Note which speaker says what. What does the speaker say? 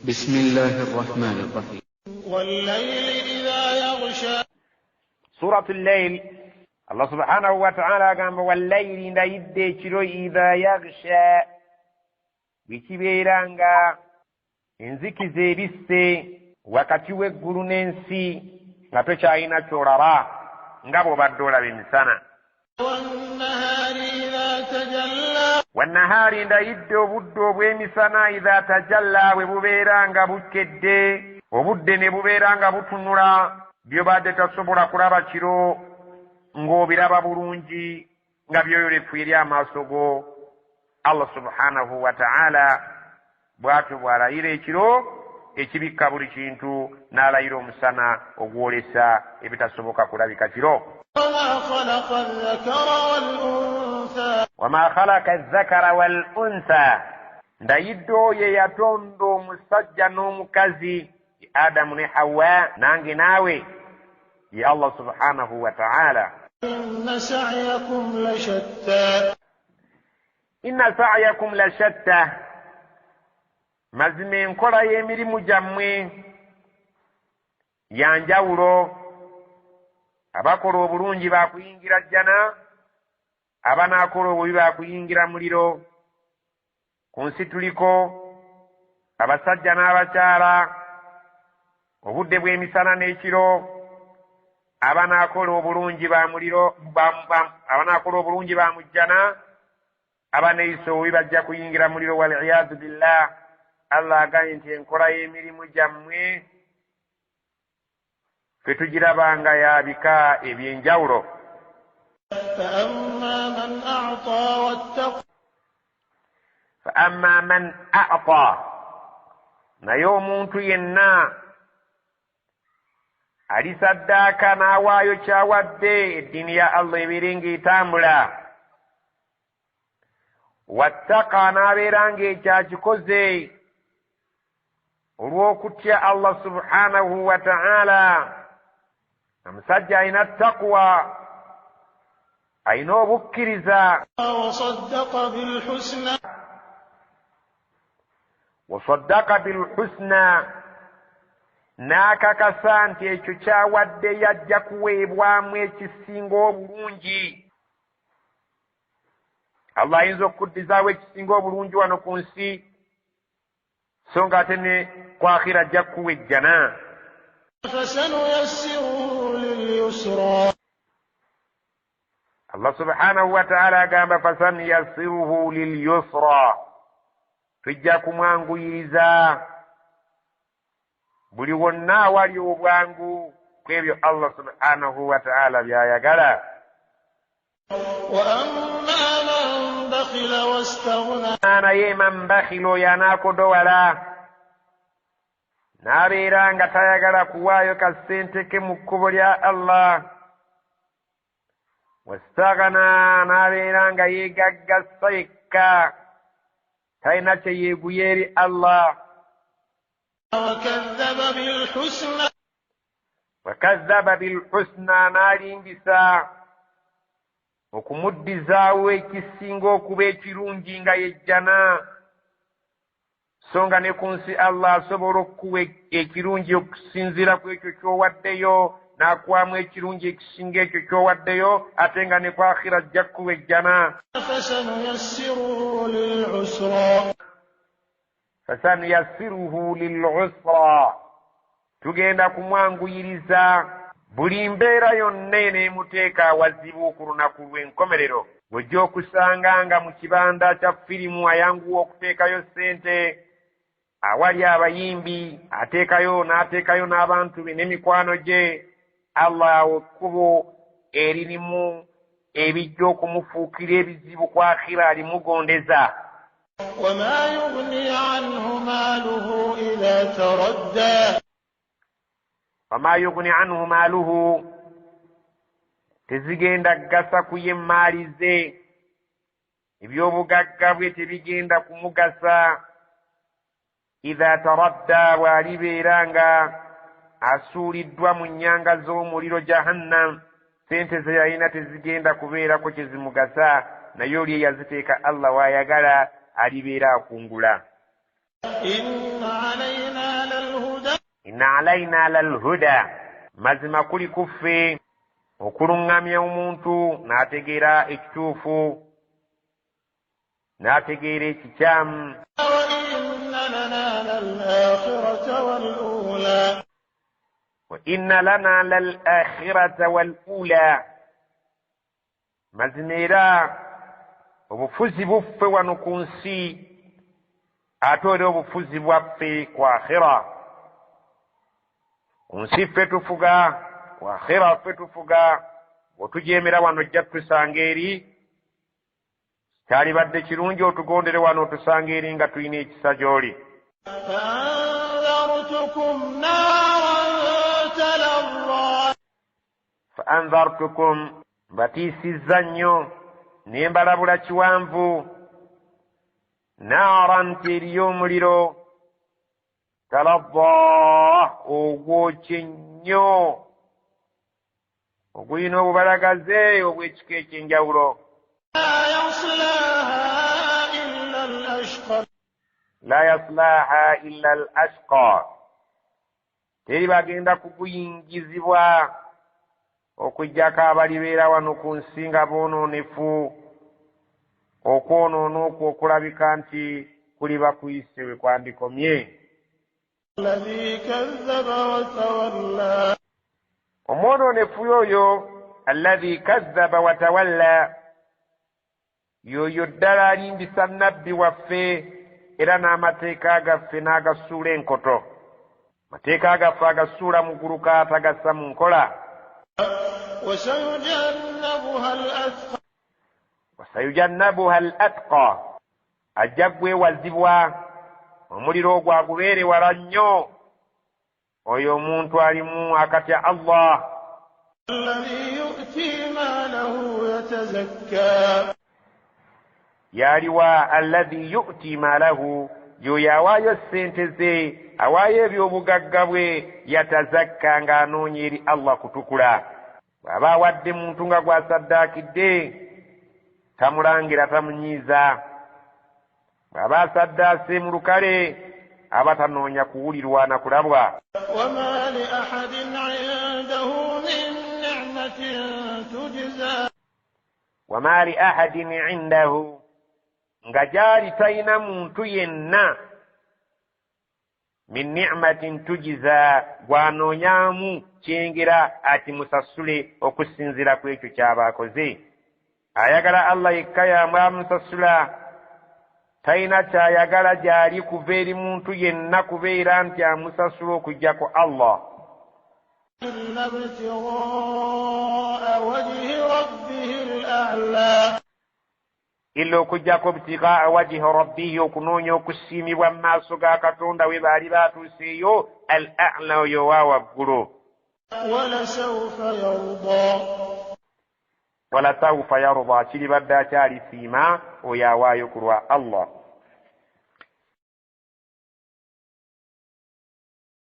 Speaker 1: بسم الله الرحمن الرحيم.
Speaker 2: والليل إذا يغشى.
Speaker 3: Suratu Llail, Allah subhanahu wataala agamba, wallayiri, ndayidde ekiro, idha yaghsha, bwe kibeera nga enzikiza ebisse wakati w'eggulu n'ensi, nga tokyalina kyolaba nga bw'obadde olaba emisana.
Speaker 2: والنهار إذا تجلى.
Speaker 3: Wannahaari, ndayidde obudde obw'emisana, idha tajalla, bwe bubeera nga bukedde, obudde ne bubeera nga butunula, byobadde tasobola kulaba kiro ng'obiraba bulungi nga byoyolefu eri amaaso go. Allah subhanahu wa ta'ala bw'atyo bw'alayira ekiro ekibikka buli kintu, n'alayira omusana ogwolesa ebitasoboka kulabika kiro.
Speaker 2: وما خلق الذكر والأنثى.
Speaker 3: Wama khalaqa azzakara wal untha, ndayidde oyo eyatonda omusajja n'omukazi, Adamu ne Hawa, nange naawe, ye Allah subhanahu wa ta'ala.
Speaker 2: إن سعيكم لشتى.
Speaker 3: Inna sa'yakum la shatta, mazima enkola y'emirimu gyammwe ya njawulo. Abakola obulungi bakuyingira jjana, abanaakola obubi bakuyingira muliro. Ku nsi tuliko abasajja n'abakyala, obudde bw'emisana n'ekiro. Abanaakola obulungi ba muliro, abanaakola obulungi ba mujjana, abaneeyisa obubi bajja kuyingira muliro, waliyadu billah. Allah agambye nti enkola y'emirimu gyammwe ffe tugiraba nga ya bika ebyenjawulo.
Speaker 2: فأما من أعطى واتقى.
Speaker 3: Fa amma man ata, naye omuntu yenna alisaddaaka n'awaayo kyawadde eddiini ya Allah ebeere ng'etambula, wattaka, n'abeera ng'ekyakikoze olw'okutya Allah subhanahu wa ta'ala, omusajja alina takuwa, alina obukkiriza,
Speaker 2: وصدق بالحسنى.
Speaker 3: Wasaddaka bilhusna, n'akakasa nti ekyo kyawadde yajja kuweebwamu ekisinga obulungi. Allah ayinza okukuddizaawo ekisinga obulungi wano ku nsi, so nga ate ne kwakhira ajja kukuwa ejjana.
Speaker 2: فسنيسره لليسرى.
Speaker 3: Allah subhanahu wataala agamba, fasanuyasiruhu lilyusra, tujja kumwanguyiriza buli wonna awali obwangu ku ebyo Allah subhanahu wataala by'ayagala.
Speaker 2: وأما من بخل واستغنى.
Speaker 3: Naye man bakhila, oyo anaakodowala n'abeera nga tayagala kuwaayo kasente ke mu kkubo lya Allah, wastaghana, n'abeera nga yeegaggasa yekka, talina kye yeeguya eri Allah,
Speaker 2: وكذب بالحسنى.
Speaker 3: Wakazzaba bilhusna, n'alimbisa okumuddizaawo ekisinga okuba ekirungi nga yejjana, so nga ne ku nsi Allah asobola okukuwa ekirungi okusinziira ku ekyo ky'owaddeyo, n'akuwamu ekirungi ekisinga ekyo ky'owaddeyo, ate nga ne ku akhira ajja kukuwa ejjana.
Speaker 2: فسنيسره للعسرى.
Speaker 3: Fasanuyassiruhu lilusra, tugenda kumwanguyiriza buli mbeera yonna eneemuteeka awazibu ku lunaku lw'enkomerero. Bw'ojja okusanga nga mu kibanda kya firimu ayanguwa okuteekayo ssente, awali abayimbi ateekayo, n'ateekayo n'abantu be n'emikwano gye, Allah awo ekkubo eririmu ebijja okumufuukira ebizibu ku akhira alimugondeza.
Speaker 2: وما يغني عنه ماله إذا تردى.
Speaker 3: Wama yugni anhu maaluhu, tezigenda kugasa ku ye maali ze, ebyobugagga bwe tebigenda kumugasa, idha taradda, bw'alibeera nga asuuliddwa mu nnyanga z'omuliro Jahannam, sente ze yalina tezigenda kubeerako kye zimugasa. Naye oli eyaziteeka Allah w'ayagala alibeera akungula.
Speaker 2: Inna alaina lalhuda.
Speaker 3: Inna alaina lalhuda, mazima kuli kuffe okuluŋŋamya omuntu n'ategeera ekituufu n'ategeera ekikyamu.
Speaker 2: Wa inna lana lal-akhirata wal-ula.
Speaker 3: Wa inna lana lal-akhirata wal-ula, mazima era obufuzi buffe wano ku nsi ate era obufuzi bwaffe ku akhira. Ku nsi ffe tufuga, ku akhira ffe tufuga. Bw'otujeemera wano ojja tutusanga eri. Kyalibadde kirungi otugondere wano otusanga eri nga tulina ekisa gy'oli.
Speaker 2: Fa-andhartukum naaran talazza.
Speaker 3: Fa-andhartukum, mbatiisizza nnyo ne mbalabula kiwanvu, naaran, nti eriyo omuliro, talazza, ogwokya ennyo, ogulina obubalagaze obw'ekika eky'enjawulo.
Speaker 2: La yaslaha illa al-ashqa.
Speaker 3: La yaslaha illa al-ashqa, teri bagenda kuguyingizibwa okuggyako abalibeera wano ku nsi nga boonoonefu, okwonoona okwo okulabika nti kuliba kuyise we kwandikomye.
Speaker 2: Alladhi kazzaba wa tawalla.
Speaker 3: Omwonoonefu y'oyo alladhi kazzaba wa tawalla, y'oyo ddala alimbisa nabbi waffe era n'amateeka gaffe n'agasuula enkoto. Amateeka gaffe agasuula muguluka tagassa mu nkola.
Speaker 2: Wasayujannabuha al-atqa.
Speaker 3: Wasayujannabuha al-atqa, ajja gwewazibwa omuliro ogwo agubeere wala nnyo oyo omuntu alimu akatya Allah.
Speaker 2: Alladhi yu'ti maalahu yatazakka.
Speaker 3: Yaliwa alladhi yu'ti maalahu, y'oyo awaayo ssente ze, awaayo eby'obugagga bwe, yatazakka, ng'anoonya eri Allah kutukula. Bw'aba awadde muntu nga gw'asaddaakidde, tamulangira, tamunyiiza. Bw'aba asaddaase mu lukale, aba tanoonya kuwulirwa na kulabwa.
Speaker 2: Wama li ahadin indahu min ni'matin tujza.
Speaker 3: Wama li ahadin indahu, nga gy'ali talina muntu yenna, min ni'matin tujiza, gw'anoonyaamu kyengera akimusasule okusinziira ku ekyo ky'aba akoze. Ayagala Allah yekka y'amwamusasula, talina ky'ayagala gy'ali kuva eri muntu yenna kubeera nti amusasula okuggyako Allah.
Speaker 2: Illa ibtighaa wajhi rabbihil a'la.
Speaker 3: Illa okuggyako ibtighaa wajhi rabbihi, okunoonya okusiimibwa mu maaso ga Katonda we baali baatuuseeyo, al a'la, oyo owa waggulu.
Speaker 2: Walasawfa yarda.
Speaker 3: Walasawfa yarda, kiribadde akyalisiima oyo awaayo ku lwa Allah.